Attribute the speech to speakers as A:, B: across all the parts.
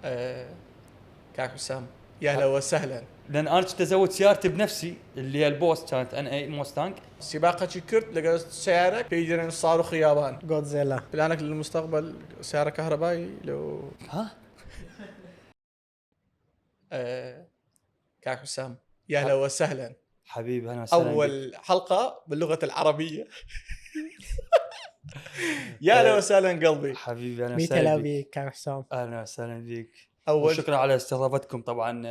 A: آه، كعب حسام يا هلا وسهلا.
B: لان انا كنت ازود سيارتي بنفسي اللي هي البوس كانت ان اي موستانج.
A: سباقة كرت لقى سيارك بيجرين الصاروخ يابان.
C: جودزيلا.
A: بلانك للمستقبل سيارة كهربائي لو
B: ها
A: كعب حسام يا هلا وسهلا.
B: حبيبي انا وسهلا بك.
A: أول حلقة باللغة العربية. يا هلا وسهلا قلبي.
B: حبيبي انا
C: ميت
B: وسهلا
C: هلا
B: بك.
C: بك كعب حسام.
B: اهلا وسهلا بك.
A: أول
B: وشكرا على استضافتكم طبعا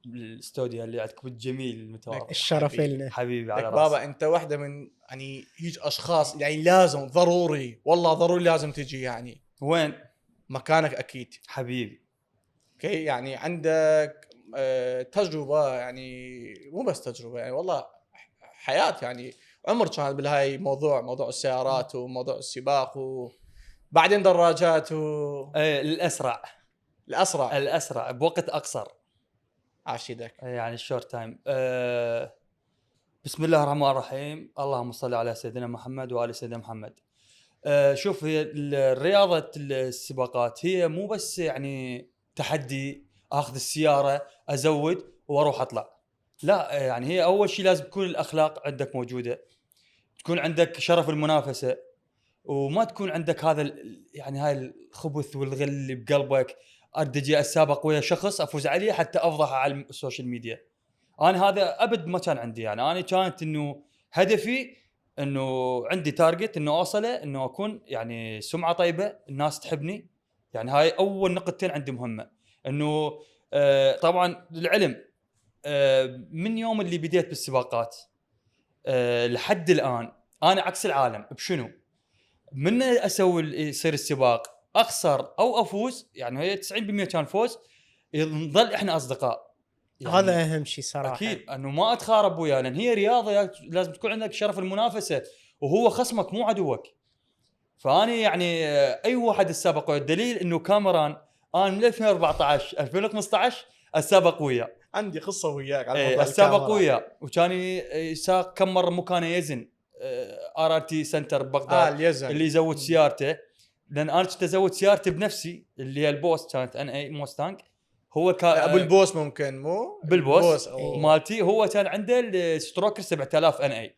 B: بالاستوديو اللي عندكم الجميل المتواضع.
C: الشرف
A: حبيبي.
C: لنا.
B: حبيبي على
A: لك
B: راسي.
A: بابا أنت واحدة من يعني هيج أشخاص يعني لازم ضروري والله ضروري لازم تجي يعني
B: وين
A: مكانك أكيد.
B: حبيبي؟
A: اوكي يعني عندك تجربة يعني مو بس تجربة يعني والله حياة يعني عمر كان بالهاي موضوع السيارات وموضوع السباق وبعدين دراجات
B: الاسرع
A: الأسرع
B: بوقت اقصر.
A: عاشدك.
B: يعني الشورت تايم. بسم الله الرحمن الرحيم. اللهم صل على سيدنا محمد وآل سيدنا محمد. شوف هي رياضة السباقات هي مو بس يعني تحدي اخذ السيارة ازود واروح اطلع، لا يعني هي اول شيء لازم تكون الاخلاق عندك موجودة، تكون عندك شرف المنافسة، وما تكون عندك هذا يعني هاي الخبث والغل اللي بقلبك اريد اسابق ويا شخص افوز عليه حتى افضحه على السوشيال ميديا. انا هذا ابد ما كان عندي، يعني انا كانت انه هدفي انه عندي تارجت انه اوصله، انه اكون يعني سمعه طيبه، الناس تحبني. يعني هاي اول نقطتين عندي مهمه. انه طبعا للعلم من يوم اللي بديت بالسباقات لحد الان انا عكس العالم. بشنو؟ من اسوي يصير السباق اخسر او افوز، يعني هي 90% كان فوز، نظل احنا اصدقاء. يعني
C: هذا اهم شيء صراحه.
B: اكيد انه ما اتخارب وياه، لان هي رياضه لازم تكون عندك شرف المنافسه، وهو خصمك مو عدوك. فاني يعني اي واحد السابق وياه، الدليل انه كاميران انا من 2014 2015 السابق وياه.
A: عندي قصة وياك على موضوع
B: السابق
A: الكاميرا.
B: وياه، وكان يساق كم مره مكانه يزن ار تي سنتر بغداد
A: اليزن
B: اللي يزود سيارته. لان انا كنت ازود سيارتي بنفسي اللي هي البوس كانت ان اي موستانج. هو كان
A: ابو البوس ممكن مو
B: بالبوس
A: أو
B: مالتي، هو كان عنده الستروكر 7000 ان اي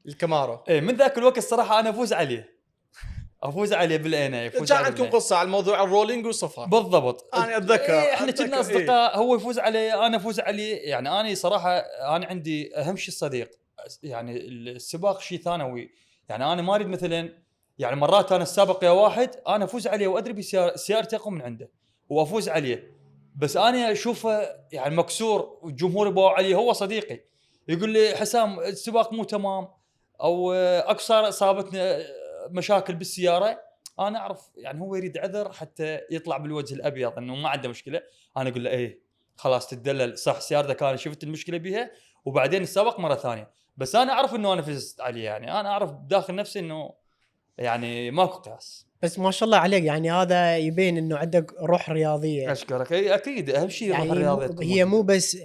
A: الكامارو.
B: من ذاك الوقت الصراحه انا افوز عليه بالان اي.
A: كان عندكم قصة على الموضوع الرولينج والصفر.
B: بالضبط.
A: انا اتذكر
B: احنا كنا اصدقاء. هو يفوز علي انا افوز عليه. يعني انا صراحه انا عندي اهم شيء الصديق. يعني السباق شيء ثانوي. يعني انا ما اريد مثلا يعني مرات انا السابق يا واحد انا افوز عليه وادري بسيارتي اقوم من عنده وافوز عليه، بس انا اشوفه يعني مكسور والجمهور يبغوا عليه. هو صديقي يقول لي حسام السباق مو تمام او اكثر صابتنا مشاكل بالسياره، انا اعرف يعني هو يريد عذر حتى يطلع بالوجه الابيض انه ما عنده مشكله. انا اقول له ايه خلاص تدلل صح سيارتك انا شفت المشكله بيها وبعدين السبق مره ثانيه. بس انا اعرف انه انا فزت عليه، يعني انا اعرف بداخل نفسي انه يعني ماكو قياس.
C: بس ما شاء الله عليك، يعني هذا يبين انه عندك روح رياضيه.
B: اشكرك. اي اكيد اهم شيء
C: يعني
B: الروح الرياضيه تكون
C: هي مو
B: موجودة.
C: بس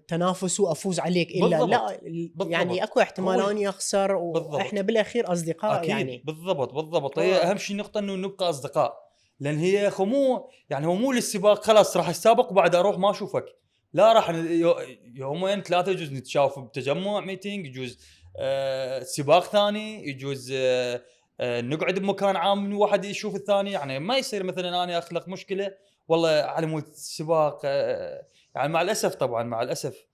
C: تنافس وافوز عليك الا
B: بالضبط.
C: لا
B: بالضبط.
C: يعني اكو احتمال
B: هو
C: اني اخسر واحنا بالاخير اصدقاء.
B: اكيد
C: يعني
B: بالضبط. هي اهم شيء نقطه انه نبقى اصدقاء، لان هي مو يعني هو مو للسباق خلاص راح السابق وبعد اروح ما اشوفك، لا راح يومين ثلاثه يجوز نتشاف بتجمع ميتينج، يجوز سباق ثاني، يجوز نقعد بمكان عام واحد يشوف الثاني. يعني ما يصير مثلا انا اخلق مشكله والله على مود السباق. يعني مع الاسف طبعا مع الاسف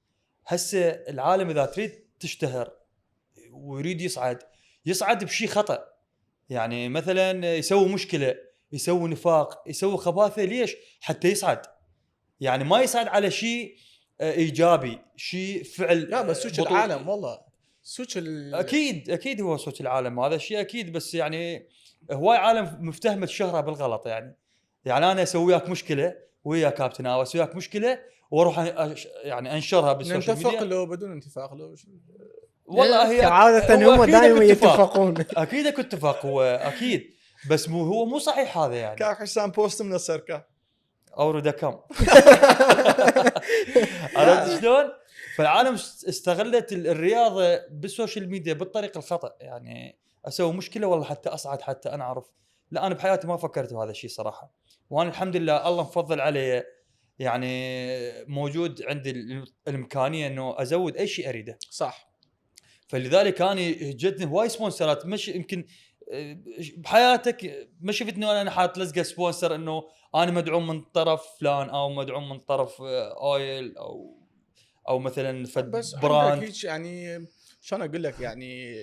B: هسه العالم اذا تريد تشتهر ويريد يصعد بشيء خطأ. يعني مثلا يسوي مشكلة، يسوي نفاق، يسوي خباثة. ليش؟ حتى يصعد. يعني ما يصعد على شيء إيجابي، شيء فعل.
A: لا بس سوق العالم والله سوق
B: أكيد هو سوق العالم هذا شيء أكيد. بس يعني هواي عالم مفتهمة الشهرة بالغلط. يعني أنا أسوي وياك مشكلة ويا كابتن أو أسوي وياك مشكلة وأروح يعني أنشرها بالسوشيال ميديا.
A: نتفق له بدون انتفاق له
B: والله هي
C: كعادة هم دائما يتفقون.
B: اكيد اكو اتفاق هو اكيد، بس هو مو صحيح هذا. يعني
A: كان حسام بوست من السركه
B: اورده كم عرفت شلون؟ فالعالم استغلت الرياضه بالسوشيال ميديا بالطريقه الخطا. يعني اسوي مشكله والله حتى اصعد، حتى انا اعرف لا انا بحياتي ما فكرت بهذا الشيء صراحه، وانا الحمد لله الله مفضل علي، يعني موجود عندي الامكانيه انه ازود اي شيء اريده.
A: صح.
B: فلذلك انا جتني هواي سبونسرات، مش يمكن بحياتك ما شفت انه انا حاط لزقه سبونسر انه انا مدعوم من طرف فلان او مدعوم من طرف اويل او مثلا فد
A: بس عندك
B: براند
A: هيك يعني شلون اقول لك يعني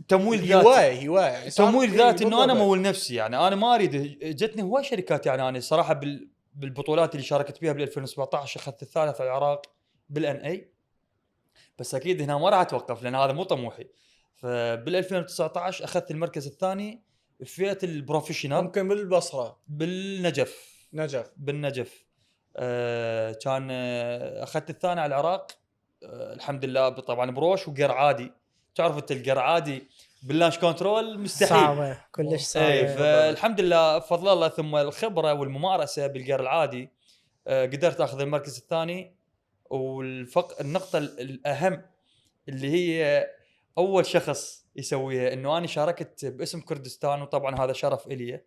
B: تمويل ذاتي.
A: هوايه يعني
B: تمويل ذاتي انه انا
A: بالضبط.
B: مول نفسي، يعني انا ما اريد. جتني هواي شركات، يعني انا صراحه بالبطولات اللي شاركت فيها بال 2017 اخذت الثالث على العراق بالان اي، بس اكيد هنا ما راح اتوقف لان هذا مو طموحي. فبال 2019 اخذت المركز الثاني في فئه البروفيشنال
A: ممكن بالبصره
B: بالنجف.
A: نجف.
B: بالنجف كان اخذت الثاني على العراق الحمد لله. طبعا بروش وقر عادي، تعرف انت القر عادي باللانش كنترول مستحيل،
C: صعبه كلش صعبه.
B: اي فالحمد لله بفضل الله ثم الخبره والممارسه بالقر العادي قدرت اخذ المركز الثاني. النقطه الاهم اللي هي اول شخص يسويها انه انا شاركت باسم كردستان، وطبعا هذا شرف الي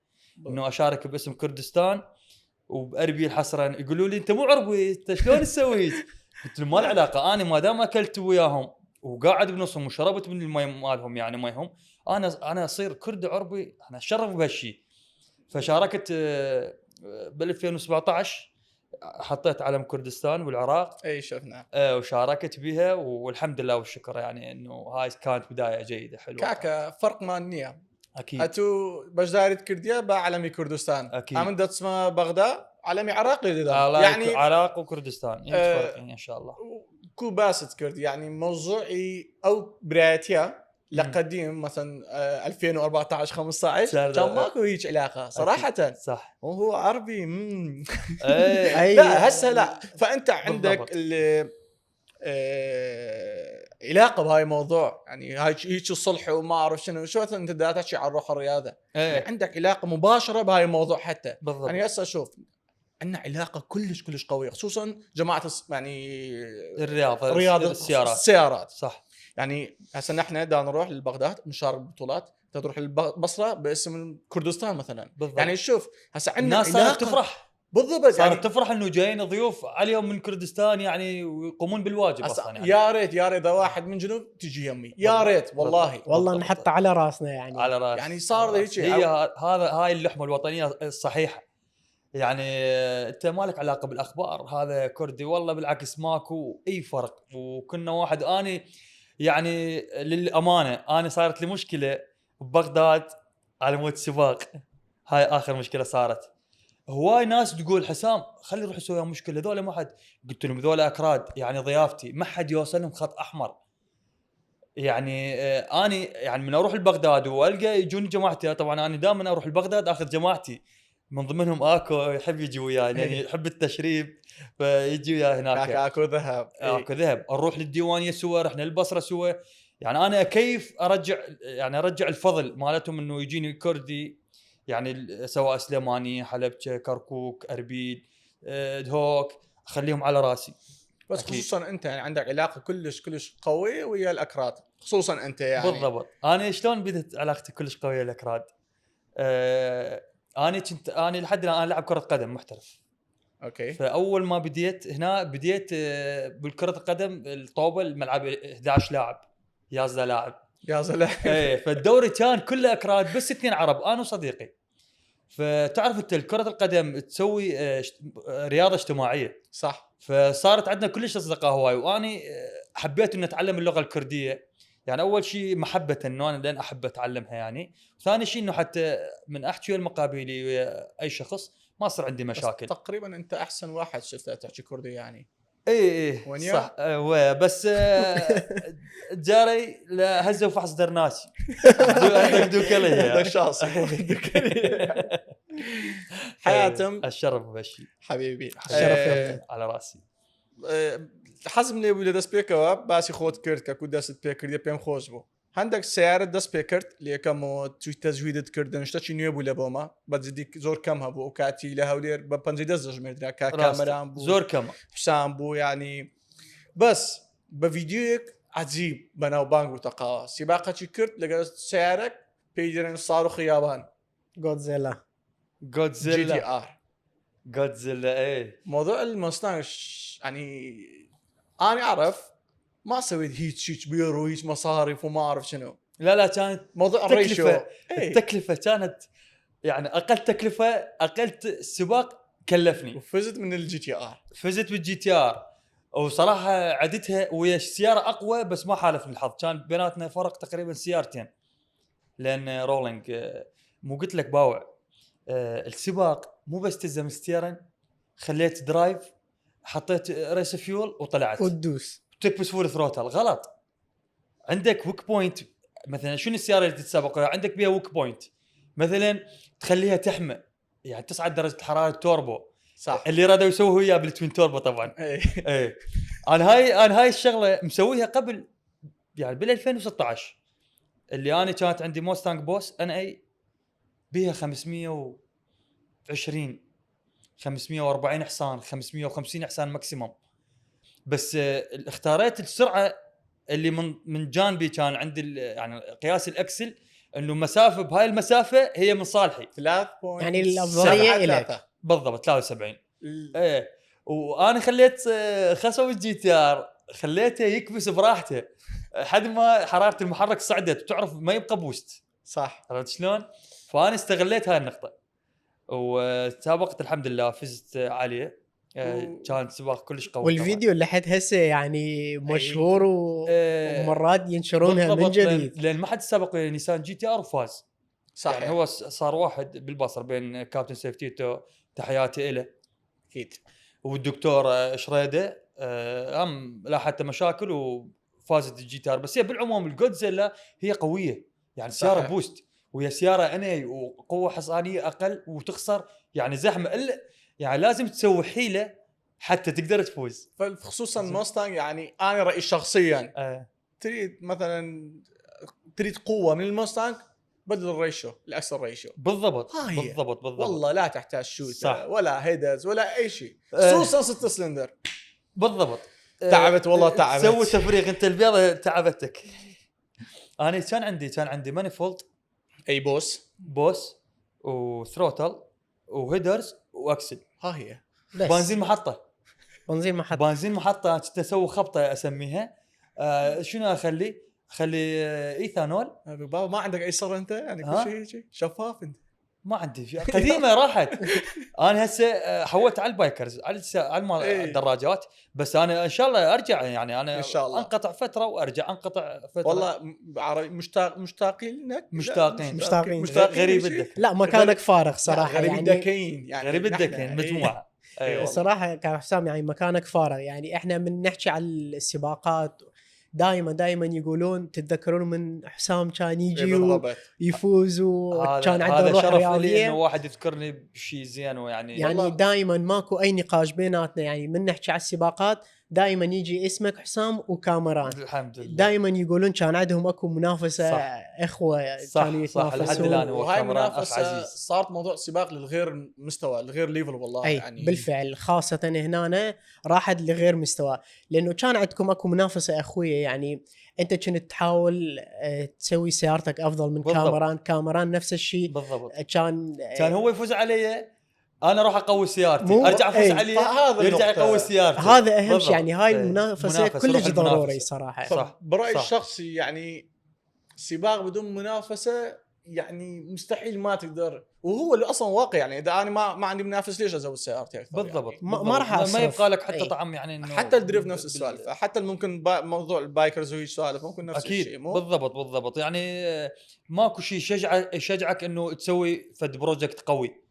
B: انه اشارك باسم كردستان وباربيل حصرا. يقولوا لي انت مو عربي انت شلون تسوي؟ قلت لهم ما له علاقه، انا ما دام اكلت وياهم وقاعد بنصهم وشربت من الماء مالهم يعني مايهم، انا اصير كرد عربي، انا اتشرف بهالشيء. فشاركت بال 2017 حطيت علم كردستان والعراق
A: اي شفنا
B: وشاركت بها والحمد لله والشكر، يعني انه هاي كانت بدايه جيده حلوه.
A: كاكا فرق ما النية
B: اكيد
A: اتو بجداري كرديه بعلمي كردستان
B: أكيد.
A: امن اسمه بغداد علمي عراقي يعني
B: عراق وكردستان متفرقين ان شاء الله.
A: كو باست كرد يعني موضوعي او برايتيا لقديم مثلا 2014 15 كان ماكو هيك علاقه صراحه
B: أكيد. صح
A: وهو عربي
B: ايه
A: لا هسه لا. فانت عندك علاقه بهاي الموضوع يعني هاي هيك الصلح وما اعرف شنو شو انت دا تحكي عن روح الرياضه يعني عندك علاقه مباشره بهاي الموضوع حتى
B: بالضبط.
A: يعني هسه شوف عندنا علاقه كلش قويه خصوصا جماعه يعني
B: رياضه
A: السيارات
B: صح.
A: يعني هسه نحن دا نروح لبغداد نشارك بطولات، تروح البصره باسم كردستان مثلا
B: بالضبط.
A: يعني شوف هسه عندنا
B: الناس صارت تفرح،
A: بالضبط
B: صارت يعني تفرح انه جايين ضيوف عليهم من كردستان يعني ويقومون بالواجب اصلا يعني.
A: يا ريت اذا واحد من جنوب تجي يمي يا ريت والله
C: نحطه على راسنا يعني
B: على راس
A: يعني صار هيك
B: هي هاي اللحمه الوطنيه الصحيحه. يعني انت مالك علاقه بالاخبار هذا كردي، والله بالعكس ماكو اي فرق. وكنا واحد اني يعني للامانه انا صارت لي مشكله ببغداد على مود سباق، هاي اخر مشكله صارت. هواي ناس تقول حسام خلي نروح نسوي مشكله هذول ما حد، قلت لهم هذول اكراد يعني ضيافتي ما حد يوصلهم خط احمر. يعني اني يعني من اروح لبغداد والقى يجوني جماعتي، طبعا انا دائما اروح لبغداد اخذ جماعتي من ضمنهم اكو يحب يجي وياي يعني يحب التشريب فيجي وياي هناك.
A: اكو ذهب
B: اكو ذهب، نروح للديوانيه سوا، رحنا للبصره سوا. يعني انا كيف ارجع الفضل مالتهم انه يجيني كردي يعني سواء سليماني حلبجه كركوك اربيل دهوك اخليهم على راسي.
A: بس أكيد. خصوصا انت يعني عندك علاقه كلش قويه ويا الاكراد خصوصا انت يعني
B: بالضبط. انا شلون بدت علاقتي كلش قويه الاكراد؟ انا لحد الان العب كره قدم محترف.
A: اوكي.
B: فاول ما بديت هنا بديت بالكره القدم الطوبه الملعب 11 لاعب يازدا لاعب ايه. فالدوري كان كله اكراد بس 2 عرب انا وصديقي. فتعرف انت كره القدم تسوي رياضه اجتماعيه
A: صح.
B: فصارت عندنا كلش اصدقاء هواي. واني حبيت ان اتعلم اللغه الكرديه، يعني اول شيء محبه انه انا لين احب اتعلمها يعني. ثاني شيء انه حتى من احكي المقابلي ويا اي شخص ما صار عندي مشاكل.
A: تقريبا انت احسن واحد شفته تحكي كردي يعني.
B: ايه صح. بس جاري هزه وفحص درناسي عندك دوكليه
A: عندك شاص حياتم
B: الشرف بهالشيء
A: حبيبي
C: الشرف
B: على راسي.
A: حزم ولا داس بيكر باسي خود كرت كاكو داس بيكر دي بيم خوشبو عندك سيارة داس بيكرت اللي كمو تزويد كردن اشتشي نيبو لبوما بتزيدك زور كم هبو وكاتي لها ودير ببنزي دزج مدري كاميرا بو
B: زور كم
A: حسام بو يعني. بس بفيديوك عجيب بناو بانك وتقا سباقة كرت لقى سيارك بيجرين صاروا خيابان
C: جودزيلا.
A: جي تي
B: جودزيلا
A: ار.
B: ايه
A: موضوع المستانج يعني انا اعرف ما سويت هيك كبير وهيك مصاريف وما اعرف شنو
B: لا كانت
A: موضوع الريشيو.
B: التكلفه كانت يعني اقل تكلفه اقل سباق كلفني.
A: وفزت من الجي تي ار.
B: فزت بالجي تي ار وصراحه عدتها ويا سياره اقوى بس ما حالفني الحظ، كان بيناتنا فرق تقريبا سيارتين لان رولينج مو قلت لك باوع السباق مو بس تلزم ستيرن، خليت درايف، حطيت ريس فيول وطلعت
C: ودوس
B: تكبس فول ثروتل. غلط، عندك ويك بوينت. مثلا شنو السياره اللي تتسابق عندك بيها ويك بوينت؟ مثلا تخليها تحمى يعني تصعد درجه الحراره التوربو،
A: صح
B: اللي رادوا يسووه وياه بالتوين توربو طبعا.
A: اي
B: ايه انا هاي الشغله مسويها قبل يعني بال 2016 اللي انا كانت عندي موستانج بوس ان اي بيها 520 540 حصان 550 حصان ماكسيموم، بس اختاريت السرعه اللي من جانبي كان عندي يعني قياس الاكسل انه مسافه بهاي المسافه هي من صالحي
A: 3.
C: يعني الأفضلية إلك.
B: بالضبط 73. ايه وانا خليت خصم الجي تي ار خليته يكبس براحته حد ما حراره المحرك صعدت وتعرف ما يبقى بوست.
A: صح.
B: عرفت شلون؟ فانا استغليت هاي النقطه وسابقت الحمد لله فزت عليه. كان سباق كلش قوي.
C: والفيديو اللي حد هسه يعني مشهور ومرات ينشرونها من جديد
B: لان ما حد سبق نيسان جي تي ار وفاز.
A: صح
B: يعني هو صار واحد بالبصر بين كابتن سيفتيتو، تحياتي له
A: اكيد،
B: والدكتور شريده هم لاحظت مشاكل وفازت الجي تي ار. بس هي بالعموم الجودزيلا هي قويه يعني سياره بوست وهي سياره اني وقوه حصانيه اقل وتخسر يعني زحمه الا يعني لازم تسوي حيله حتى تقدر تفوز.
A: خصوصا موستانج يعني انا رايي شخصيا
B: آه.
A: تريد مثلا تريد قوه من الموستانج بدل الريشيو الاكسل ريشيو.
B: بالضبط
A: بالضبط
B: بالضبط
A: والله لا تحتاج شوت
B: صح.
A: ولا هيدرز ولا اي شيء خصوصا 6 سلندر.
B: بالضبط
A: تعبت والله تعبت.
B: سوي تفريغ انت البيضه تعبتك. انا كان عندي مانيفولد
A: اي بوس
B: وثروتل وهيدرز واكسل.
A: ها هي
C: بس
B: بنزين محطه
C: بنزين محطة
B: كنت اسوي خبطه اسميها شنو اخلي ايثانول.
A: بابا ما عندك اي سر انت يعني كل شيء شفاف انت.
B: ما عندي شيء قديمه راحت. انا هسه حولت على البايكرز على الدراجات. بس انا ان شاء الله ارجع يعني انا
A: إن شاء الله.
B: انقطع فتره وارجع انقطع فتره.
A: والله عربي مشتاقين لك
B: مشتاقين غريب الدك.
C: لا مكانك فارغ صراحه
A: غريب
C: يعني
A: الدكين يعني
B: غريب الدكين مجموعه.
A: ايوه
C: صراحه كحسام يعني مكانك فارغ. يعني احنا من نحكي على السباقات دائما يقولون تتذكرون من حسام كان يجي يفوز وكان عنده روح رياضيه
B: انه واحد يذكرني بشيء زين ويعني
C: يعني دائما ماكو اي نقاش بيناتنا. يعني من نحكي على السباقات دائما يجي اسمك حسام وكاميران.
B: الحمد لله
C: دائما يقولون كان عندهم اكو منافسه
B: صح.
C: اخوه كانوا
B: يتنافسون. لحد الان
A: وهاي المنافسه صارت موضوع سباق للغير مستوى للغير ليفل والله.
C: أي
A: يعني
C: بالفعل خاصه هنا راحت لغير مستوى لانه كان عندكم اكو منافسه اخويه. يعني انت كنت تحاول تسوي سيارتك افضل من كاميران نفس الشيء
B: بالضبط.
C: كان
B: هو يفوز علي انا اروح اقوي سيارتي ارجع افوز عليه يرجع يقوي سيارتي.
C: هذا اهم شيء. يعني هاي المنافسه كلش ضروري صراحه.
A: صح. برايي الشخصي يعني سباق بدون منافسه يعني مستحيل ما تقدر. وهو اللي اصلا واقع يعني اذا انا ما عندي منافس ليش ازود سيارتي اكثر؟
B: بالضبط
A: يعني
C: ما راح
B: ما يبقى لك حتى طعم يعني انه
A: حتى الدريف نفس السالفه. حتى ممكن موضوع البايكرز وهي سوالف ممكن نفس الشيء.
B: بالضبط يعني ماكو شيء يشجعك انه تسوي فد بروجكت قوي.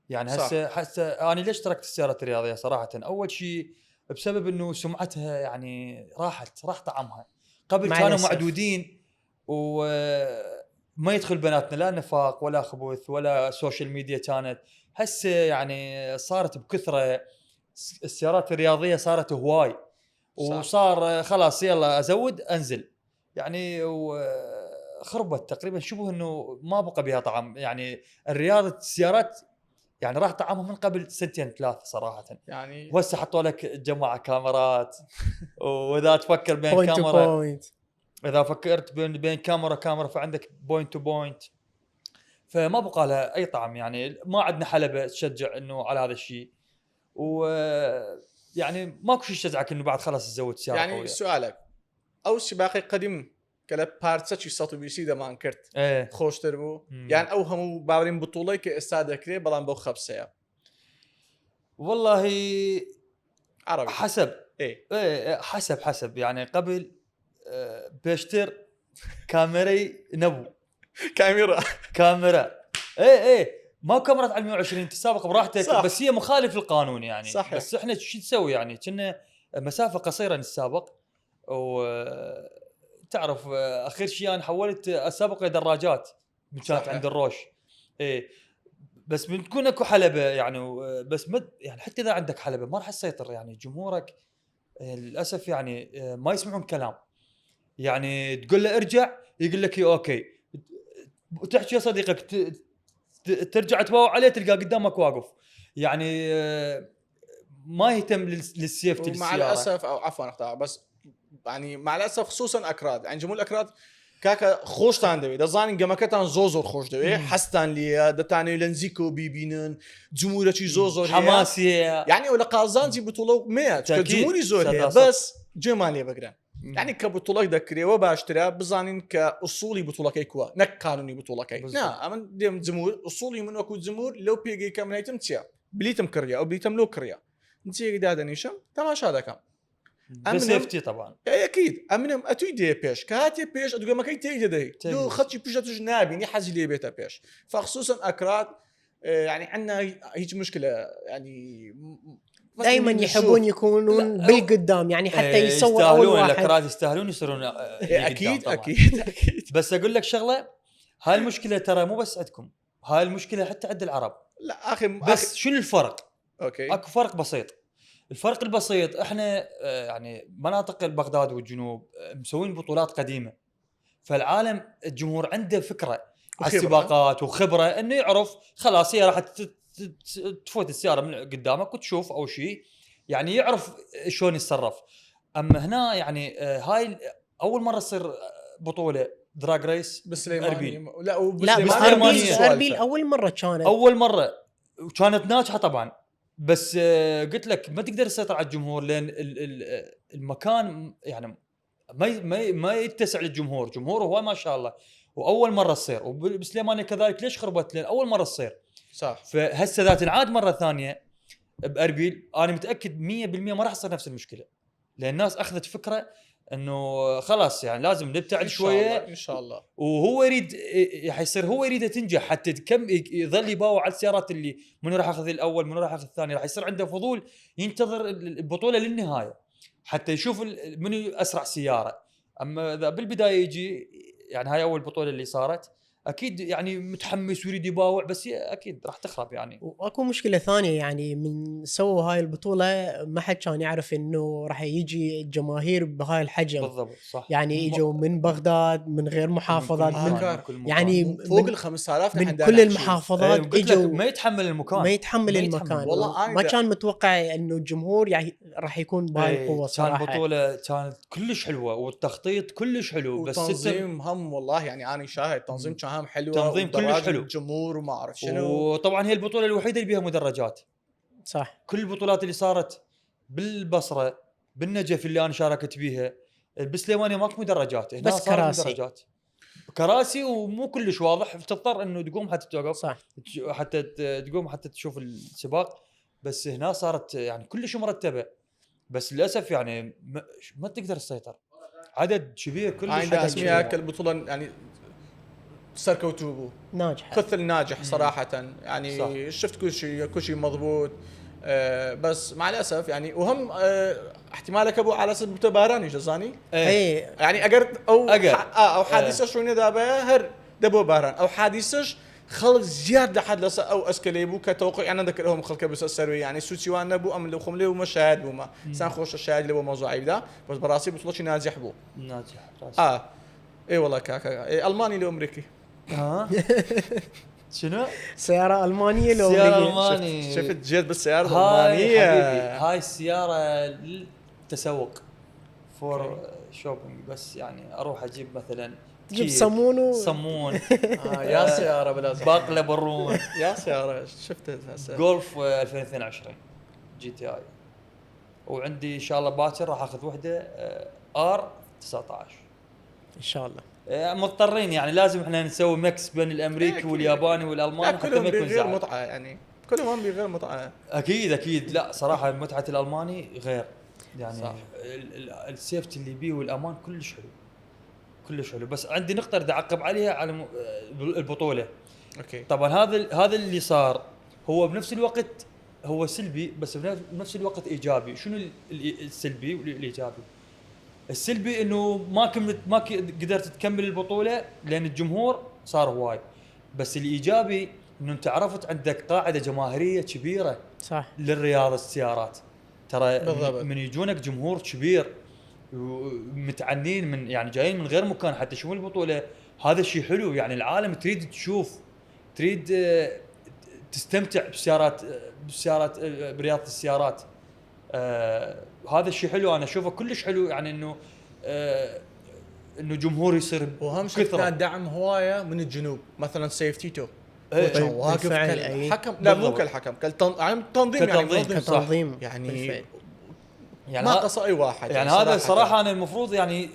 B: يعني هسه انا ليش تركت السيارات الرياضيه صراحه؟ اول شيء بسبب انه سمعتها يعني راح طعمها. قبل كانوا معدودين وما يدخل بيناتنا لا نفاق ولا خبث ولا سوشيال ميديا. كانت هسه يعني صارت بكثره السيارات الرياضيه صارت هواي وصار خلاص يلا ازود انزل يعني خربت تقريبا شبه انه ما بقى بها طعم. يعني الرياضه السيارات يعني راح طعمهم من قبل 2-3 صراحه. يعني وهسه حطوا لك جماعه كاميرات واذا تفكر بين كاميرا اذا فكرت بين كاميرا فعندك بوينت تو بوينت. فما بقى لها اي طعم يعني. ما عندنا حلبة تشجع انه على هذا الشيء، و يعني ماكو شيء يشجعك انه بعد خلاص تزود سياره
A: يعني
B: قويه.
A: سؤالك او سباقي قديم كلا بارتساتشي ساتو بيسيدا ما انكرت
B: ايه
A: خوش تربو يعني او هم باورين بطوله كاستاد كري بلان بو خبسه
B: والله
A: عربي
B: حسب
A: ايه
B: حسب يعني قبل بيشتر كاميري نبو كاميرا ايه ما كاميرا على 120 تسابق براحتك
A: صح.
B: بس هي مخالف للقانون يعني
A: صحيح.
B: بس احنا شو نسوي يعني كنا مسافه قصيره نتسابق وتعرف اخر شيء انا حولت اسابق دراجات كانت عند الروش ايه بس بتكون اكو حلبه يعني بس يعني حتى اذا عندك حلبه ما راح تسيطر يعني جمهورك للاسف يعني ما يسمعون كلام يعني تقول له ارجع يقول لك اوكي وتحكي يا صديقك ترجع تباوع عليه تلقى قدامك واقف يعني ما يهتم للسيفتي
A: للسيارة. مع الاسف او عفوا اختار بس يعني مع الاسف خصوصا اكراد يعني جمهور الاكراد كاكا خوش تاندوي دزانين جماكتان زوزور خوش دوي حستان لي دتاني لنزيكو بيبينن جمهورتي زوزور
B: حماسيه
A: يعني ولا قازانتي بطوله 100 كجمهوري زور هي بس جمالي بقرا يعني كبطوله ذكري وباشتريها بزانين كاصولي بطوله كيكوا نك قانوني بطوله كي لا امن ديم جمهور اصولي من اكو جمهور لو بيجي كم نيتم تيا بليتم كريا او بليتم لو كريا انت قاعده نيشم تماشى هذا كم
B: بسيفتي طبعا
A: اكيد امنم اتويدي بيش كاتي بيش تقول ما كاين تيدي دو خطي بيش تجنابي ني حاجه لي بيتا بيش فخصوصا اكراد يعني عندنا هيك مشكله يعني
C: دائما يحبون يكونون بالقدام يعني حتى يصور اول واحد
B: الاكراد يستاهلون يصيرون
A: اكيد
B: بس اقول لك شغله هاي المشكله ترى مو بس عندكم هاي المشكله حتى عند العرب
A: لا اخي
B: بس شنو الفرق
A: اوكي
B: اكو فرق بسيط الفرق البسيط احنا يعني مناطق بغداد والجنوب مسوين بطولات قديمه فالعالم الجمهور عنده فكره على السباقات وخبره انه يعرف خلاص هي راح تفوت السياره من قدامك وتشوف او شيء يعني يعرف شلون يتصرف. اما هنا يعني هاي اول مره تصير بطوله دراج ريس
A: بسليماني
C: لا بس اربيل اول مره
B: كانت ناجحه طبعا بس قلت لك ما تقدر تسيطر على الجمهور لان المكان يعني ما يتسع للجمهور جمهوره هو ما شاء الله واول مره تصير وبسليماني كذلك ليش خربت لان اول مره تصير
A: صح
B: فهسه ذات العاد مره ثانيه باربيل انا متاكد 100% ما راح تصير نفس المشكله لان الناس اخذت فكره انه خلاص يعني لازم نبتعد شويه
A: ان شاء الله
B: وهو يريد حيصير هو يريد تنجح حتى كم يظل يباوع على السيارات اللي منو راح ياخذ الاول منو راح ياخذ الثاني راح يصير عنده فضول ينتظر البطوله للنهايه حتى يشوف منو اسرع سياره. اما اذا بالبدايه يجي يعني هاي اول بطوله اللي صارت اكيد يعني متحمس ويريد يباوع بس اكيد راح تخرب يعني.
C: واكو مشكله ثانيه يعني من سووا هاي البطوله ما حد كان يعرف انه راح يجي الجماهير بهاي الحجم
B: بالضبط صح
C: يعني اجوا من بغداد من غير محافظات
B: من
C: يعني
A: فوق ال 5000
C: من كل المحافظات
B: اجوا ما يتحمل
C: المكان والله ما كان متوقع انه الجمهور يعني راح يكون بهاي القوه صراحه.
B: كان بطوله كانت كلش حلوه والتخطيط كلش حلو
A: بس التنظيم هم والله يعني انا شاهد تنظيم كان حلو
B: تنظيم كلش حلو
A: الجمهور وما اعرف شنو
B: وطبعا هي البطوله الوحيده اللي بيها مدرجات
C: صح.
B: كل البطولات اللي صارت بالبصره بالنجف اللي انا شاركت بيها بسليمانيه ماكو مدرجات هنا
C: بس
B: كراسي ومو كلش واضح تضطر انه تقوم حتى توقف
C: صح
B: حتى تقوم حتى تشوف السباق بس هنا صارت يعني كلش مرتبه بس للاسف يعني ما تقدر تسيطر عدد كبير كلش
A: عندها اسميها البطوله يعني سركوتوبو
C: ناجح
A: كثل ناجح صراحه يعني صح. شفت كل شيء مضبوط بس مع الاسف يعني وهم احتمالك ابو على اساس بتباراني جزاني يعني اقر او حادثه شو دابا هر دبو باران او حادثه خلق زياده حد لس او اسكليبو كتوقع يعني ذكرهم خلق بس السروي يعني سوتيوان نبو ام لو خمله ومشاهد بوما سان خوش الشاهد اللي هو موضوع يبدا بس براسي بطلش ناجح بو
B: ناجح
A: اي والله كاكا الماني لو امريكي
C: شنو سياره المانيه لو
B: امريكيه
A: شفت جيت بالسياره الالمانيه
B: هاي السياره للتسوق فور شوبينج بس يعني اروح اجيب مثلا
C: تجيب صمون
B: صمون
A: يا سياره بلازم
B: باقله برون
A: يا سياره شفت هسه
B: جولف 2022 جي تي اي. وعندي ان شاء الله باكر راح اخذ وحده ار 19
C: ان شاء الله.
B: مضطرين يعني لازم احنا نسوي ميكس بين الامريكي والياباني والالماني حتى ما يكون
A: غير متعه يعني كلهم بغير متعه.
B: اكيد لا صراحه متعه الالماني غير يعني
A: صح.
B: السيفتي اللي بيه والامان كلش حلو. بس عندي نقطه بدي اعقب عليها على البطوله.
A: اوكي
B: طبعا هذا اللي صار هو بنفس الوقت هو سلبي بس بنفس الوقت ايجابي. شنو السلبي والايجابي؟ السلبي انه ما قدرت تكمل البطوله لان الجمهور صار هواي. بس الايجابي انه انت عرفت عندك قاعده جماهيريه كبيره
C: صح
B: للرياضه السيارات. ترى
A: بالضبط.
B: من يجونك جمهور كبير ومتعنين من يعني جايين من غير مكان حتى يشوفون البطوله. هذا الشيء حلو يعني العالم تريد تشوف تريد تستمتع بالسيارات برياضه السيارات. هذا الشيء حلو انا اشوفه كلش حلو يعني انه جمهور يصير
A: واهم شيء كان دعم هوايه من الجنوب مثلا سيف تيتو
C: إيه.
A: واقف
C: بالفعل،
A: كالحكم لا مو كالحكم كتنظيم
C: كتنظيم
A: يعني
C: بالفعل.
B: يعني
A: ما قص اي واحد
B: يعني هذا صراحه انا المفروض يعني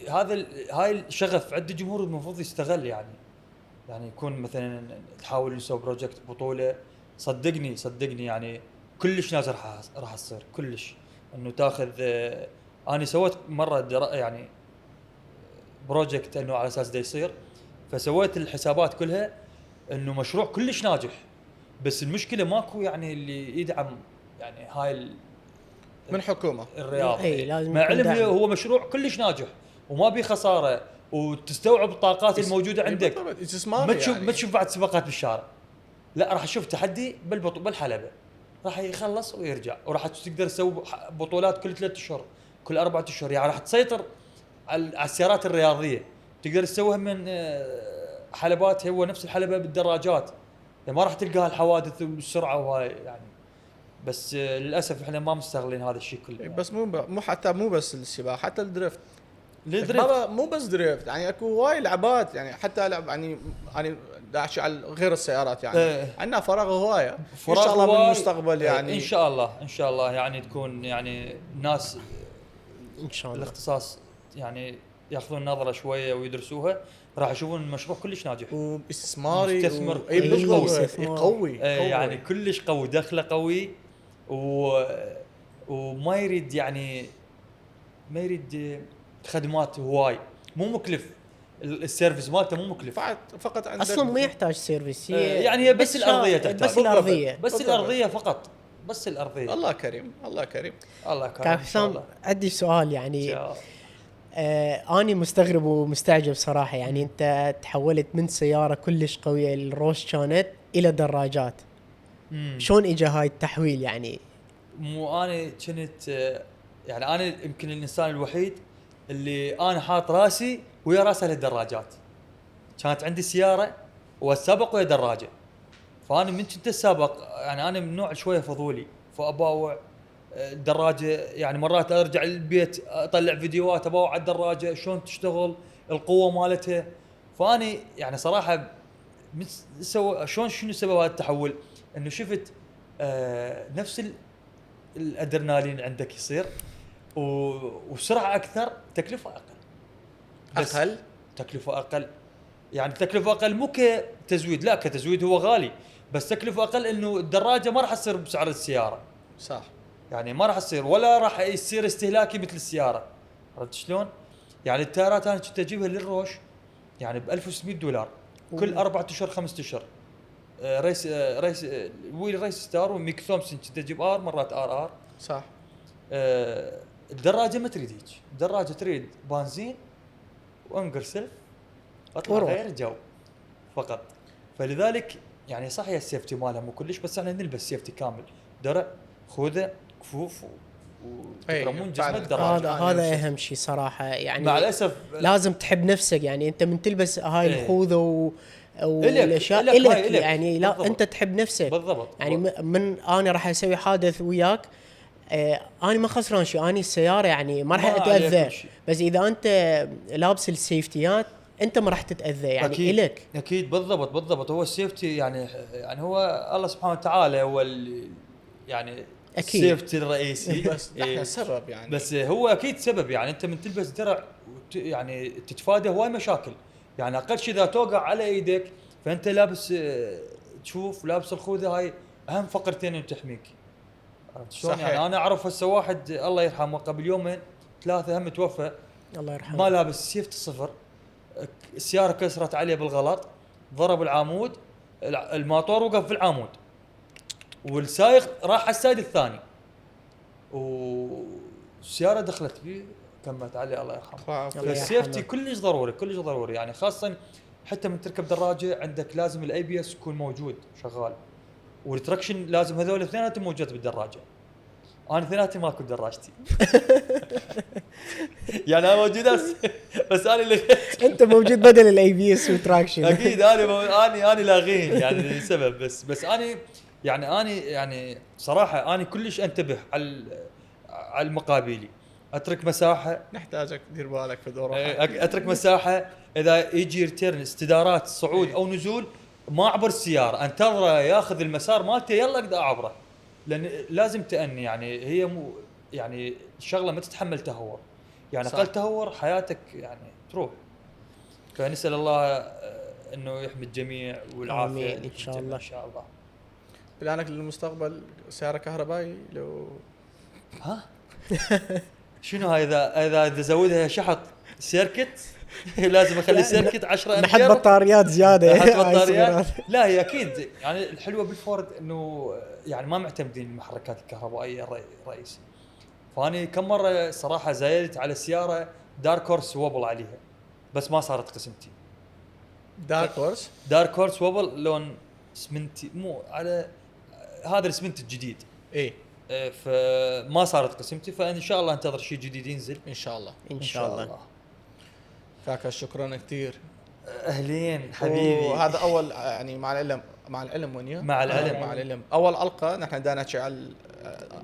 B: هاي الشغف عند الجمهور المفروض يستغل يعني يكون مثلا تحاول نسوي بروجكت بطوله. صدقني يعني كلش ناس راح تصير كلش انه تاخذ. انا سويت مره يعني بروجكت انه على اساس ده يصير فسويت الحسابات كلها انه مشروع كلش ناجح. بس المشكله ماكو يعني اللي يدعم يعني هاي
A: من حكومه
B: الرياضه.
C: اي لازم
B: مع
C: يكون
B: علم
C: دعم.
B: هو مشروع كلش ناجح وما بيه خساره وتستوعب الطاقات الموجوده عندك. ما تشوف بعد سباقات بالشارع لا راح اشوف تحدي بالحلبه راح يخلص ويرجع. وراح تقدر تسوي بطولات كل 3 اشهر كل 4 اشهر يعني راح تسيطر على السيارات الرياضيه. تقدر تسويها من حلبات هو نفس الحلبه بالدراجات يعني ما راح تلقى الحوادث والسرعه وهاي يعني. بس للاسف احنا ما مستغلين هذا الشيء كله يعني.
A: بس مو حتى مو بس السباق حتى الدريفت
B: الدريفت
A: مو بس دريفت يعني اكو وايد لعبات يعني حتى لعب يعني داعش على غير السيارات يعني عندنا فراغ هوايه ان شاء الله بالمستقبل يعني
B: ان شاء الله يعني تكون يعني ناس
C: ان شاء الله
B: الاختصاص يعني ياخذون نظره شويه ويدرسوها راح يشوفون المشروع كلش ناجح
A: واستثماري
B: مستثمر
A: قوي
B: يعني كلش قوي دخله قوي وما يريد يعني ما يريد خدمات هواي مو مكلف. السيرفيس مالته مو مكلف
A: فقط عندك
C: اصلا ما يحتاج سيرفيس
B: يعني هي بس الارضيه تحتاج
C: بس
B: الارضيه فقط بس الارضيه.
A: الله كريم
C: كان حسام عندي سؤال يعني اني مستغرب ومستعجب صراحه يعني انت تحولت من سياره كلش قويه الروش كانت الى دراجات. شلون اجى هاي التحويل يعني؟
B: مو انا كنت يعني انا يمكن الانسان الوحيد اللي انا حاط راسي ويا راسه للدراجات. كانت عندي سياره والسابق ويا دراجه فانا من كنت السابق يعني انا من نوع شويه فضولي فاباوع الدراجه يعني مرات ارجع للبيت اطلع فيديوهات اباوع على الدراجه شلون تشتغل القوه مالتها. فاني يعني صراحه شنو سبب هذا التحول انه شفت نفس الادرينالين عندك يصير وسرعه اكثر تكلفه اقل تكلفه اقل يعني تكلفه اقل مو كتزويد لا كتزويد هو غالي بس تكلفه اقل انه الدراجه ما راح تصير بسعر السياره
A: صح
B: يعني ما راح تصير ولا راح يصير استهلاكي مثل السياره. عرفت شلون؟ يعني التايرات انا كنت اجيبها للروش يعني ب $1600 كل 4 اشهر 5 اشهر. ريس ويل ريس ستار وميك ثومسون كنت اجيب ار مرات ار
A: صح.
B: الدراجه ما تريد هيك الدراجه تريد بنزين وانقر سلف اطلع غير جو فقط. فلذلك يعني صحيح السيفتي مالها مو كلش بس احنا نلبس سيفتي كامل درع خوذه كفوف وتكرمون جسم الدراجه.
C: هذا اهم شيء صراحه يعني
B: مع الاسف
C: لازم تحب نفسك يعني انت من تلبس هاي الخوذه والاشياء إلك يعني لا بالضبط. انت تحب نفسك
B: بالضبط
C: يعني من انا راح اسوي حادث وياك انا ما خسران شيء انا السياره يعني ما راح اتاذى بس اذا انت لابس السيفتيات انت ما راح تتاذى يعني
B: أكيد.
C: الك.
B: اكيد بالضبط هو السيفتي يعني هو الله سبحانه وتعالى هو يعني
C: أكيد.
B: السيفتي الرئيسي.
A: بس احنا سبب يعني.
B: بس هو اكيد سبب يعني انت من تلبس درع يعني تتفادى هواي مشاكل. يعني اقل شيء اذا توقع على ايدك فانت لابس تشوف لابس الخوذه هاي اهم فقرتين اللي تحميك. شلون يعني انا اعرف هسه واحد الله يرحمه قبل يومين 3 هم توفى
C: الله يرحمه
B: ما لابس سيفتي صفر. السياره كسرت عليه بالغلط ضرب العمود الماطور وقف في العمود والسائق راح على السايد الثاني والسياره دخلت فيه كمت عليه الله يرحمه. السيفتي كلش ضروري يعني خاصه حتى من تركب دراجه عندك لازم الاي بي اس يكون موجود شغال والتراكشن لازم هذول الاثنيناتهم موجود بالدراجه. انا اثنيناتي ماكو دراجتي يعني انا موجود بس انا اللي
C: انت موجود بدل الاي بي اس وتراكشن.
B: اكيد انا لاغين يعني لسبب بس انا يعني صراحه انا كلش انتبه على المقابلي اترك مساحه.
A: نحتاجك تدير بالك في دوره
B: اترك مساحه اذا يجي ريتيرن استدارات صعود او نزول ما اعبر السياره انتظره ياخذ المسار مالته يلا اقدر اعبره لان لازم تأني يعني هي يعني الشغله ما تتحمل تهور يعني اقل تهور حياتك يعني تروح. فنسال الله انه يحمي الجميع والعافيه
C: ان شاء الله.
B: ان شاء الله.
A: بلانك للمستقبل سياره كهربائي لو
B: ها شنو هاي اذا زودها شحط سيركت لازم اخلي سيركت 10 امبير
C: نحط بطاريات زياده.
B: نحط بطاريات. لا هي اكيد يعني الحلوه بالفورد انه يعني ما معتمدين المحركات الكهربائيه الرئيسي. فاني كم مره صراحه زايدت على السياره دارك هورس وبل عليها بس ما صارت قسمتي. دارك هورس وبل لون اسمنتي مو على هذا الاسمنت الجديد
A: ايه
B: فما صارت قسمتي. فان شاء الله انتظر شيء جديد ينزل
A: ان شاء الله.
C: ان شاء الله.
A: كاكا شكرا كثير.
B: اهلين حبيبي.
A: وهذا اول يعني مع العلم ونيا
B: مع العلم
A: اول حلقه نحن دا نحكي على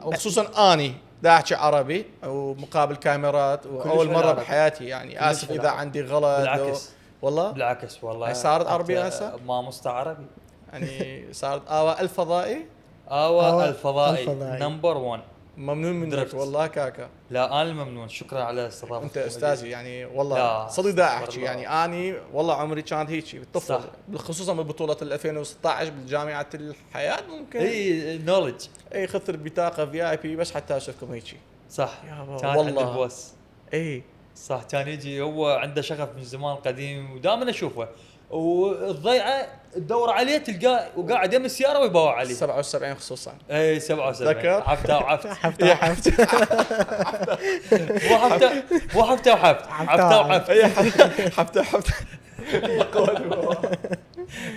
A: وخصوصا اني دا احكي عربي ومقابل كاميرات واول مره بحياتي يعني اسف اذا عندي غلط.
B: بالعكس
A: والله
B: بالعكس والله
A: صارت عربي هسه
B: ما مستعربي
A: يعني صارت الفضائي
B: الفضائي نمبر 1.
A: ممنون منك والله كاكا.
B: لا انا الممنون شكرا على استضافتك
A: انت استاذي يعني والله صدق دا احكي يعني اني والله عمري كانت هيك بالطفل خصوصا ببطوله 2016 بالجامعه الحياه ممكن
B: اي نولج
A: اي خذت البطاقه في اي بي بس حتى اشوفكم هيك
B: صح كان عند البوس.
A: اي
B: صح كان يجي هو عنده شغف من زمان قديم ودائما اشوفه والضيعه تدور عليه تلقاه وقاعد يم السياره ويباوع عليه
A: 77 خصوصا.
B: اي 77 عفته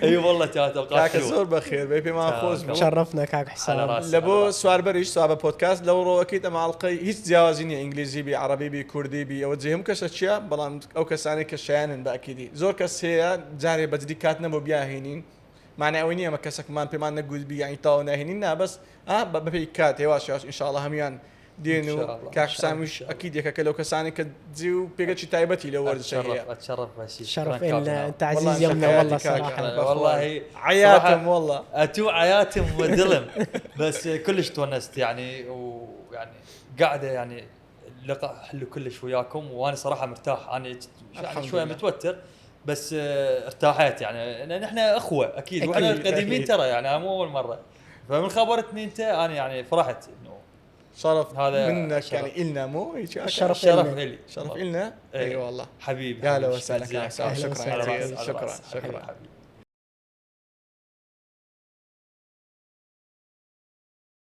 B: اي والله كانت اوقات
A: حلوه. زور بخير بيبي ما نفوز
C: شرفنا كاك حسام.
A: لبو سوار بريش سوار بودكاست لو اكيد مع القي هيك جوازيني انجليزي بي عربي بي كردي بي او زيهم كشاشيا بلان او كساني كشيان باكيدي زور كسيه جاري بدي كاتنا مو بياهينين معنى اوينيه ما كسك مان بما نقول بي يعني تاونا هيننا بس ببي كات هواش ان شاء الله هميان دينو كاك سامش اكيد يا لو كساني كدزيو بيجي تايبتي لو ورد شيء
B: اتشرف بس
C: شرف انت عزيز يمنا والله صراحه
B: والله
A: عياتهم والله
B: اتو عياتهم ودلم بس كلش تونست يعني ويعني قاعده يعني اللقاء حلو كلش وياكم وانا صراحه مرتاح. انا يعني شويه متوتر بس ارتاحت يعني لان احنا اخوه اكيد واحنا قديمين ترى يعني مو اول مره. فمن خبرتني انت انا يعني فرحت انه
A: شرف
B: هذا
A: منك
B: شرف.
A: يعني إلنا مو
C: شرف
B: إلي
A: شرف إلنا. اي والله
B: حبيبي
A: اهلا وسهلا. شكرا
B: شكرا